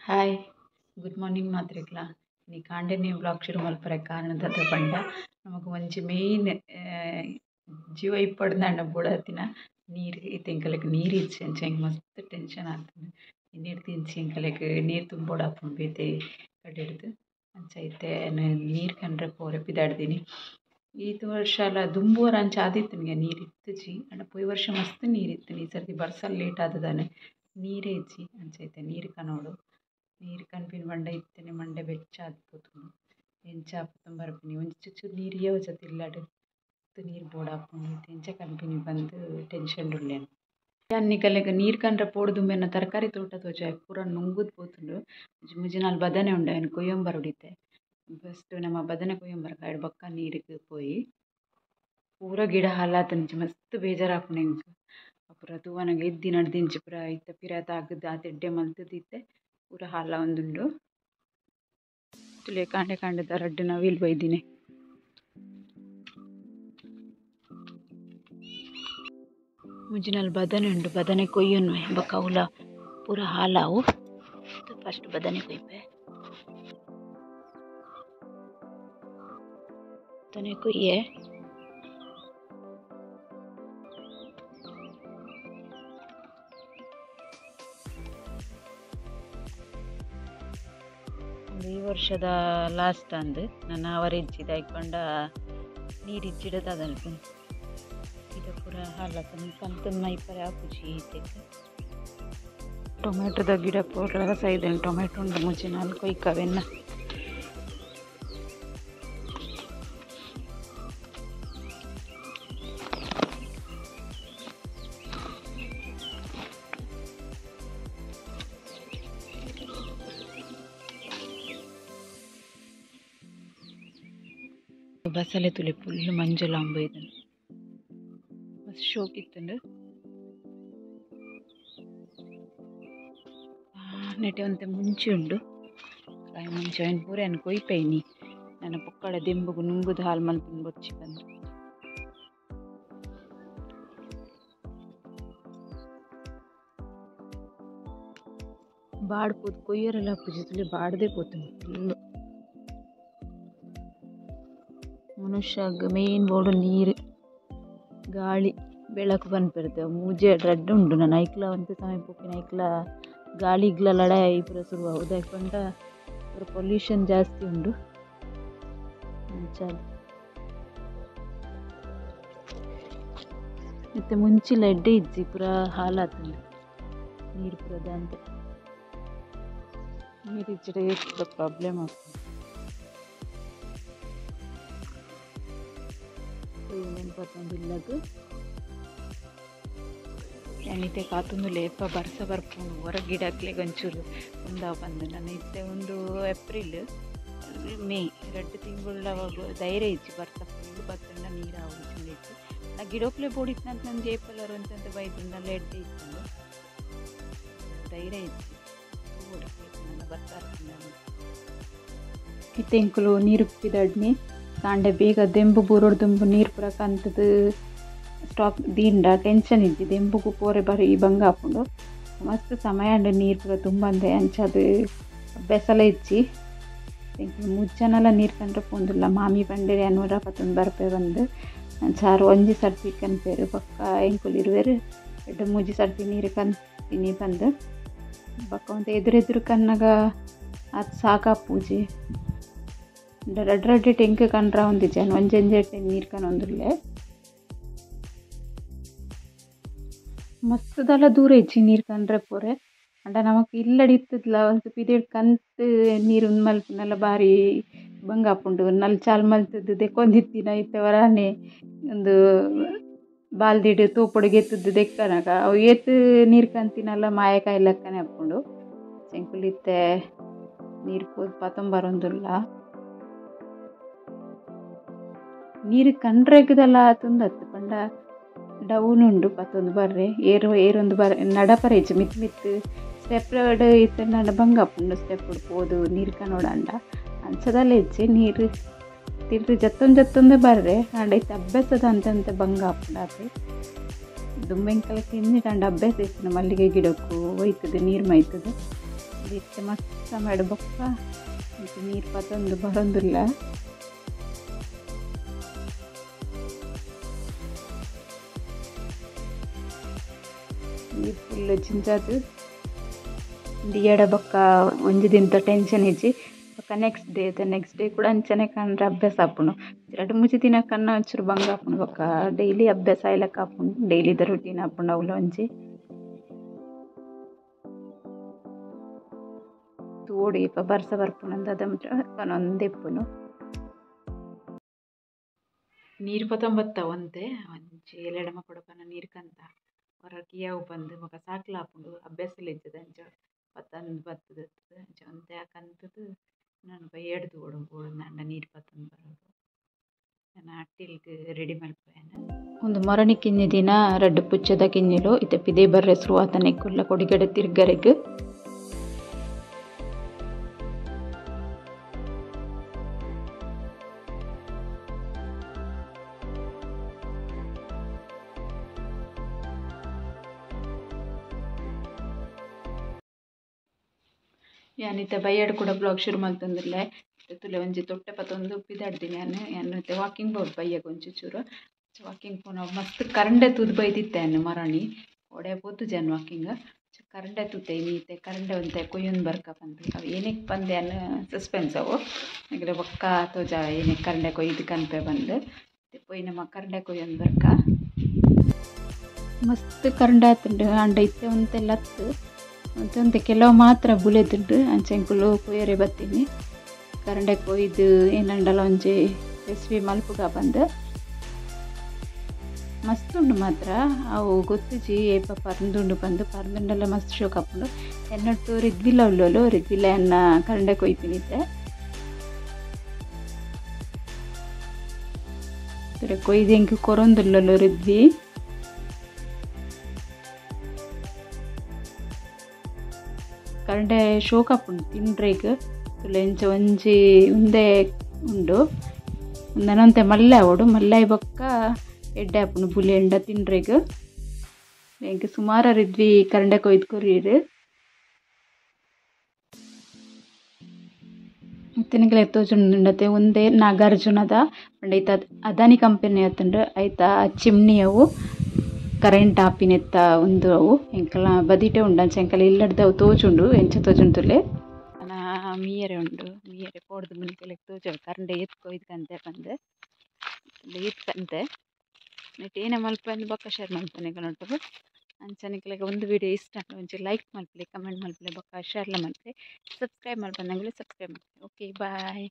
Hi good morning ಮಾತ್ರಿಕ್ಲ ನೀ ಕಾಂಡೆನೆ vlog ಶುರು ಮಲ್ಪರೆ ಕಾರಣದ ಪಂಡ ನಮಕ್ ಒಂಜಿ ಮೇನ್ ಜೀವ ಇಪ್ಪಡ್ದಾಂಡ ಬೋಡಾತಿನ ನೀರು ಇತ್ತೆ ಎಂಕಲೆಗ್ ನೀರು ಇಜ್ಜಿ ಅಂಚ ಎಂಕ್ ಮಸ್ತ್ ಟೆನ್ಷನ್ ಆತುಂಡು ನೀರು ತಿಂಚಿ ಎಂಕಲೆಗ್ ನೀರು ತುಂಬೋಡಾಪುಂಡು ಬೇತೆ ಕಡೆಡ್ದ್ ಅಂಚ ಇತ್ತೆ ನೀರು ಕಂಡ್ರೆ ಪೋರೆ ಪಿದಾಡ್ದಿನಿ. ಈತ್ ವರ್ಷಲ ದುಂಬು ವರ ಅಂಚ ಆದಿತ್ತುಂಡು ನೀರು ಇತ್ತುಜಿ ಆಂಡ ಪೋಯಿ ವರ್ಷ ಮಸ್ತ್ ನೀರು ಇತ್ತುಂಡು. ಈ ಸರ್ತಿ ಬರ್ಸಲ್ ಲೇಟ್ ಆತದಾನೆ ನೀರೇ ಇಜ್ಜಿ ಅಂಚ ಇತ್ತೆ ನೀರು ಕನೋಡು ನೀರು ಕನ್ಪಿನ ಪಂಡ ಇತ್ತೆನೆ ಮಂಡೆ ಬೆಚ್ಚ ಆದ್ ಪೋತುಂಡು ಎಂಚ ಆಪುಂಡು ಬರ್ಪಿನಿ ಒಂಜಿ ಚುಚ್ಚು ನೀರು ಇಯ್ಯೊಜತ್ ಇಲ್ಲಡ್ ನೀರು ಬೋಡಾಪುಂಡು ಇತ್ತೆ ಎಂಚ ಕನ್ಪಿನಿ ಪಂದ್ ಟೆನ್ಷನ್ ಉಲ್ಲೆನ್. ಯಾನ್ ನಿಕಲೆಗ್ ನೀರು ಕಂಡ್ರೆ ಪೋಡು ದುಂಬೆನ ತರಕಾರಿ ತೋಟ ತೋಜಾಯ ಪೂರ ನುಂಗುದ್ ಪೋತುಂಡು. ಒಂಜಿ ಮೂಜಿ ನಾಲ್ ಬದನೆ ಉಂಡು ಐನ್ ಕೊಯ್ಯೊಂಬರೊಡು ಇತ್ತೆ ಫಸ್ಟ್ ನಮ್ಮ ಬದನೆ ಕೊಯ್ಯೊಂಬರ ಐಡ್ ಬೊಕ್ಕ ನೀರಿಗೆ ಪೋಯಿ ಪೂರ ಗಿಡ ಹಾಲಾತುಂಡು. ಮಸ್ತ್ ಬೇಜಾರಾಪುಂಡು ಎಂಕ್ ಪೂರ ತೂವನಗ ಎದ್ದಿನಡ್ದಿಂಚಿ ಪೂರ ಇತ್ತೆ ಪಿರ ತಾಗ್ದ್ ಆತ್ ಎಡ್ಡೆ ಮಲ್ತುದು ಇತ್ತೆ ಪೂರ ಹಾಲಾವೊಂದುಂಡು. ತುಲೆ ಕಾಂಡೆ ಕಾಂಡೆದ ರಡ್ಡ್ ನವಿಲ್ ಬೈದಿನಿ. ಮೂಜಿ ನಾಲ್ ಬದನೆ ಉಂಡು ಬದನೆ ಕೊಯ್ಯೊನ್ವೆ ಬೊಕ್ಕ ಅವುಲ ಪೂರ ಹಾಲಾವು. ಫಸ್ಟ್ ಬದನೆ ಕೊಯ್ಪೆ ಬದನೆ ಕೊಯ್ಯೆ ಈ ವರ್ಷದ ಲಾಸ್ಟ್ ಅಂದ್ ನನ್ನ ಅವರಿಜ್ಜಿ ದಾಯ್ಕೊಂಡ ನೀರಿಜ್ಜಿಡದ ಅದಲ್ಪ ಇದು ಪೂರ ಹಾಲತ್ತಂದು ಕಂತಂದು ಮೈಪರೆ ಆಪುಜಿ ಈತೆಕ್. ಟೊಮೆಟೊದ ಗಿಡ ಪೂರ ರಸ ಇದೆ ಟೊಮೆಟೊ ಉಂಡು ಮೂಜಿ ನಾಲ್ ಕೊಯ್ಕವೆನ್ನ. ಬಸಳೆ ತುಲೆ ಫುಲ್ ಮಂಜುಲ ಅಂಬೈದನು ಮಸ್ತ್ ಶೋಕ್ ಇತ್ತುಂಡು. ನೆಟೆ ಒಂತೆ ಮುಂಚಿ ಉಂಡು ಕಾಯಿ ಮುಂಚಿ ಐನ್ ಪೂರ ಐನ್ ಕೊಯ್ಪೈನಿ ನನ್ನ ಪೊಕ್ಕಡ ದೆಂಬುಗು ನುಂಗುದು ಹಾಲು ಮಲ್ಪುಂಡು ಬೊರ್ಚಿ ಪಂದ್. ಬಾಡ್ ಪೋದು ಕೊಯ್ಯರೆಲ್ಲ ಪೂಜೆ ತುಲೆ ಬಾಡದೆ ಪೋತುಂಡು ಫುಲ್ಲು. ಮನುಷ್ಯಗ್ ಮೇನ್ ಬೋಡು ನೀರು ಗಾಳಿ ಬೆಳಕು ಪನ್ಪೆರ್ತೆ ಮೂಜೆ ರಡ್ಡ್ ಉಂಡು ನನ ಐಕ್ಲ ಒಂತೆ ಸಮಯ ಪೋಪಿನ ಐಕ್ಲ ಗಾಳಿಗ್ಲ ಲಡಾಯಿ ಪೂರ ಶುರು ಆವು ದಾಯೆ ಪಂಡ ಪೂರ ಪೊಲ್ಯೂಷನ್ ಜಾಸ್ತಿ ಉಂಡು ಅಂಚ. ಇತ್ತೆ ಮುಂಚಿಲ ಎಡ್ಡೆ ಇಜ್ಜಿ ಪೂರ ಹಾಲಾತುಂಡು ನೀರು ಪೂರ ದಾಂತೆ ನೀರು ಇಜ್ಜಿಡ ಏತ್ ಪೂರ ಪ್ರಾಬ್ಲಮ್ ಆಪುಂಡು. ನೆನಪತ್ತೊಂದು ಯಾನ್ ಇತ್ತೆ ಕಾತೊಂದುಲ್ಲೆ ಏಪ ಬರ್ಸ ಬರ್ಪುಂಡು ಒರ ಗಿಡಕ್ಲೆಗ್ ಒಂಚೂರು ಉಂದಾವ್ ಪಂದ್. ನನ ಇತ್ತೆ ಉಂದು ಏಪ್ರಿಲ್ ಮೇ ರಡ್ಡ್ ತಿಂಗುಳ್ಲ ಧೈರ್ಯ ಇಜ್ಜಿ ಬರ್ಸ ಫುಲ್ ಬತ್ತುಂಡ ನೀರು ಆವು ಇಜ್ಜಿ. ನಾ ಗಿಡಕ್ಲೆ ಬೋಡಿತ್ತಂತ ಒಂಜಿ ಏಪಲರ್ ಒಂತಂತ ಬೈದುಂಡಲ ಎಡ್ಡೆ ಇತ್ತುಂಡು ಧೈರ್ಯ ಇಜ್ಜಿ ತೂವೊಡು ಬರ್ಸ ಇತ್ತೆ ಎಂಕುಲು ನೀರು ಪಿದಡ್ನಿ ಕಾಂಡೆ ಬೇಗ ದೆಂಬು ಬೂರೊಡು ದುಂಬು ನೀರು ಪೂರ ಕಂತುದು ಸ್ಟಾಕ್ ದೀಂಡ ಟೆನ್ಷನ್ ಇಜ್ಜಿ ದೆಂಬುಗು ಪೋರೆ ಬರಿ ಬಂಗ ಆಪುಂಡು ಮಸ್ತ್ ಸಮಯ ಆಂಡ್ ನೀರು ಪೂರ ತುಂಬಂದೆ ಅಂಚಾದ್ ಅಭ್ಯಾಸಲ ಇಜ್ಜಿ. ಎಂಕುಲು ಮೂಜಿ ಜನಲ ನೀರು ಕಂಡ್ರೆ ಪೋಂದುಲ್ಲ ಮಾಮಿ ಪಂಡೆರ್ ಯಾನ್ ಒರ ಪತ್ತೊಂದು ಬರ್ಪೆ ಪಂದ್ ಅಂಚ ಆರ್ ಒಂಜಿ ಸರ್ತಿ ಕನ್ಪೆರ್ ಬೊಕ್ಕ ಎಂಕುಲು ಇರುವೆರ್ ರಡ್ಡ್ ಮೂಜಿ ಸರ್ತಿ ನೀರು ಕಂತಿನಿ ಪಂದ್ ಬೊಕ್ಕ ಒಂತೆ ಎದುರೆದುರು ಕನ್ನಗ ಆತ್ ಸಾಕಾಪುಜಿ. ರಡ್ಡ್ ರಡ್ಡ್ ಟೆಂಕ್ ಕಂಡ್ರ ಒಂದಿಜ್ಜಿ ಯಾನ್ ಒಂಜೊಂಜೆ ನೀರು ಕನೊಂದುಲ್ಲೆ. ಮಸ್ತ್ ದಾಲ ದೂರ ಇಜ್ಜಿ ನೀರು ಕಂಡ್ರೆ ಪೋರೆ ಆಂಡ ನಮಕ್ ಇಲ್ಲಡ್ ಇತ್ತುದ್ಲ ಒಂತೆ ಪಿದಯ್ಡ್ ಕಂತ್ ನೀರು ಉಂದು ಮಲ್ಪುನಲ ಬಾರಿ ಬಂಗ ಆಪುಂಡು. ನಲ್ ಚಾಲ್ ಮಲ್ತುದು ದೆಕ್ಕೊಂದಿತ್ತಿನ ಇತ್ತೆ ಒರಾನೆ ಉಂದು ಬಾಲ್ದಿಡ್ ತೋಪುಡು ಗೆತ್ತುದು ದೆಕ್ಕನಗ ಅವು ಏತ್ ನೀರು ಕಂತಿನಲ ಮಾಯಕಾಯಿ ಲೆಕ್ಕನೆ ಆಪುಂಡು. ಎಂಕುಲು ಇತ್ತೆ ನೀರು ಪೋದು ಪತೊಂಬರೊಂದುಲ್ಲ. ನೀರು ಕಂಡ್ರೆಗ್ದಲ ಆತುಂದತ್ತು ಪಂಡ ಡೌನ್ ಉಂಡು ಪತ್ತೊಂದು ಬರ್ರೆ ಏರು ಏರೊಂದು ಬರ ನಡಪರೆ ಇಜ್ಜಿ ಮಿತ್ತ್ ಮಿತ್ತ್ ಸ್ಟೆಪ್ ಇತ್ತುಂಡ ಬಂಗ ಆಪುಂಡು ಸ್ಟೆಪ್ ಪೋದು ನೀರು ಕನೋಡಾಂಡ ಅಂಚದಲ್ಲ ಇಜ್ಜಿ ನೀರು ತಿರ್ತ್ ಜತ್ತೊಂದು ಜತ್ತೊಂದೇ ಬರ್ರೆ ಆಂಡ ಇತ್ತೆ ಅಭ್ಯಾಸದ ಅಂತಂತೆ ಬಂಗ ಆಪುಂಡು ಆತೆ. ದುಂಬು ಎಂಕಲೆ ಕಿನ್ನಿಡಾಂಡ ಅಭ್ಯಾಸ ಇತ್ತಿನ ಮಲ್ಲಿಗೆ ಗಿಡಕ್ಕೂ ಒಯ್ತದೆ ನೀರು ಮೈತದೆ ಇತ್ತೆ ಮಸ್ತ್ ಸಮಯಡ್ ಬೊಕ್ಕ ನೀರು ಪತ್ತೊಂದು ಬರೊಂದುಲ್ಲ. ನೀರು ಫುಲ್ ಜಿಂಜಾದ್ ಎಡ ಬೊಕ್ಕ ಒಂಜಿ ದಿನದ ಟೆನ್ಷನ್ ಇಜ್ಜಿ. ಬೊಕ್ಕ ನೆಕ್ಸ್ಟ್ ಡೇ ನೆಕ್ಸ್ಟ್ ಡೇ ಕೂಡ ಅಂಚನೆ ಕಂಡ್ರೆ ಅಭ್ಯಾಸ ಆಪುಂಡು. ರಡ್ಡ್ ಮೂಜಿ ದಿನ ಕನ್ನ ಒಂಚೂರು ಬಂಗ ಆಪುಂಡು. ಬೊಕ್ಕ ಡೈಲಿ ಅಭ್ಯಾಸ ಆಯ್ಲಕ್ಕ ಆಪುಂಡು. ಡೈಲಿದ ರುಟೀನ್ ಆಪುಂಡು ಅವ್ಲ ಒಂಜಿ. ತೋಡು ಇಪ್ಪ ಬರ್ಸ ಬರ್ಪುಂಡು ಅದ ಮಾತ್ರ ಕನೊಂದು ಇಪ್ಪುನು. ನೀರು ಪತ್ತೊಂಬತ್ತ ಒಂತೆ ಒಂಜಿ ಎಲೆಡಮ ಕೊಡಕನ ನೀರು ಕಂತ ಹೊರಕ್ಕೆ ಯಾವು ಬಂದು ಬೊಕ್ಕ ಸಾಕ್ಲ ಆಪುಂಡು. ಅಭ್ಯಾಸಲ ಇಜ್ಜದ ಅಂಚ ಪತ್ತೊಂದು ಬತ್ತದ ಅಂಚ ಒಂತೆ ಕಂತುದು ನಾನು ಬಯ್ಯಡ್ ತೂವೊಡು ಬೋಡು ನೀರು ಪತ್ತೊಂದು ಬರೋಡು. ನಾನು ಅಟ್ಟಿಲ್ಗ್ ರೆಡಿ ಮಲ್ಪುವೆನ್. ಒಂದು ಮರಣಿ ಕಿನ್ನಿ ದಿನ ರಡ್ಡ್ ಪುಚ್ಚದ ಕಿನ್ನಿಲು ಇತ್ತೆ ಪಿದೆ ಬರ್ರೆ ಶುರುವಾತನೆ ಕುಲ್ಲ ಕೊಡಿಗಡೆ ತಿರ್ಗರೆಗ್. ಯಾನ್ ಇತ್ತೆ ಬಯ್ಯಡ್ ಕೂಡ ಬ್ಲಾಗ್ ಶುರು ಮಲ್ತೊಂದುಲ್ಲೆ. ತುಲೆ ಒಂಜಿ ತೊಟ್ಟೆ ಪತ್ತೊಂದು ಪಿದಾಡ್ದಿನಿ ಯಾನ್. ಯಾನ್ ಇತ್ತೆ ವಾಕಿಂಗ್ ಪೋದು ಬಯ್ಯಗ್ ಒಂಚಿ ಚೂರು ವಾಕಿಂಗ್ ಪೋನ ಮಸ್ತ್ ಕರಂಡೆ ತೂದು ಬೈದಿತ್ತೆ ಯಾನ್ ಮರಣಿ ಒಡೆ ಪೋತುಜಿ ಯಾನ್ ವಾಕಿಂಗ್. ಕರಂಡೆ ತೂತೆ ಇನಿ ಇತ್ತೆ ಕರಂಡೆ ಒಂತೆ ಕೊಯ್ಯೊಂದು ಬರ್ಕ ಪಂದ್. ಅವು ಏನಕ್ಕೆ ಪಂದ್ ಯಾನ್ ಸಸ್ಪೆನ್ಸ್ ಅವು ನಿಗಲೆ ಬೊಕ್ಕ ತೋಜ ಏನಕ್ಕೆ ಕರಂಡೆ ಕೊಯ್ದು ಕನ್ಪೆ ಬಂದು ಪೋಯಿ ನಮ್ಮ ಕರಂಡೆ ಕೊಯ್ಯೊಂದು ಬರ್ಕ. ಮಸ್ತ್ ಕರಂಡೆ ಆತುಂಡು ಆಂಡ ಇತ್ತೆ ಒಂತೆ ಲತ್ತು ಒಂತೆ ಒಂತೆ ಕೆಲವು ಮಾತ್ರ ಬುಲೆದುಂಡು. ಅಂಚ ಎಂಕುಲು ಕೊಯ್ಯರೆ ಬತ್ತೀನಿ ಕರಂಡೆ ಕೊಯ್ದು ಏನಂಡಲ ಒಂಜಿ ರೆಸಿಪಿ ಮಲ್ಪುಗ ಬಂದು. ಮಸ್ತ್ ಉಂಡು ಮಾತ್ರ ಅವು ಗೊತ್ತುಜಿ ಏಪ ಪರ್ಂದುಂಡು ಬಂದು. ಪರ್ಂದುಂಡಲ ಮಸ್ತ್ ಶೋಕ್ ಆಪುಂಡು. ಎನ್ನೊಟ್ಟು ರಿದ್ವಿಲ ಉಳ್ಳೋಲು ರಿದ್ವಿಲ ಎನ್ನ ಕರಂಡೆ ಕೊಯ್ಪಿನಿತ್ತೆ. ಕೊಯ್ದು ಎಂಕ್ ಕೊರೊಂದುಲ್ಲೋಲು ರಿದ್ವಿ. ಕರಂಡೆ ಶೋಕ್ ಆಪುಂಡು ತಿಂಡ್ರೆಗ್. ತುಲೆ ಇಂಚ ಒಂಜಿ ಉಂದೆ ಉಂಡು ಒಂದನೊಂತೆ ಮಲ್ಲೆ ಆವೊಡು. ಮಲ್ಲೆ ಬೊಕ್ಕ ಎಡ್ಡೆ ಆಪುಂಡು ಬುಲೆ ಎಂಡ ತಿಂಡ್ರೆಗ್. ಎಂಕ್ ಸುಮಾರು ರಿದ್ವಿ ಕರಂಡೆ ಕೊಯ್ದು ಕೊರಿಯೆರ್. ಇತ್ತೆ ತೋಜೊಂದುಂಡತೆ ಒಂದೇ ನಾಗಾರ್ಜುನದ ಪಂಡ ಐತ ಅದಾನಿ ಕಂಪೆನಿ ಆತುಂಡು. ಐತ ಚಿಮ್ನಿ ಅವು ಕರೆಂಟ್ ಆಪಿನೆತ್ತ ಉಂದು ಅವು ಎಂಕಲ ಬದಿಟೆ ಉಂಡು. ಅಂಚ ಎಂಕಲ ಇಲ್ಲಡ್ದ ಅವು ತೋಜುಂಡು ಎಂಚ ತೋಜುಂಡು ತುಲೆ. ಮೀಯರೆ ಉಂಡು ಮೀಯರೆ ಪೋಡ್ದು ಮುನಿಕೆಲೆಗ್ ತೋಜೊಡು ಕರಂಡೆ ಏತ್ ಕೊಯ್ದು ಕಂತೆ ಪಂದ್ ಏತ್ ಕಂತೆ. ನೆಟ್ ಏನ ಮಲ್ಪಂದು ಬೊಕ್ಕ ಶೇರ್ ಮಲ್ಪುನೆ ನಿಕಲ್ನೊಟ್ಟುಗು. ಅಂಚ ನಿಕಲೆಗ್ ಒಂದು ವಿಡಿಯೋ ಇಷ್ಟ ಆಂಡ ಒಂಜಿ ಲೈಕ್ ಮಲ್ಪುಲೆ, ಕಮೆಂಟ್ ಮಲ್ಪುಲೆ, ಬೊಕ್ಕ ಶೇರ್ಲ ಮಲ್ಪುಲೆ, ಸಬ್ಸ್ಕ್ರೈಬ್ ಮಲ್ಪಂದಂಗುಲೆ ಸಬ್ಸ್ಕ್ರೈಬ್ ಮಲ್ಪುಲೆ. Okay bye.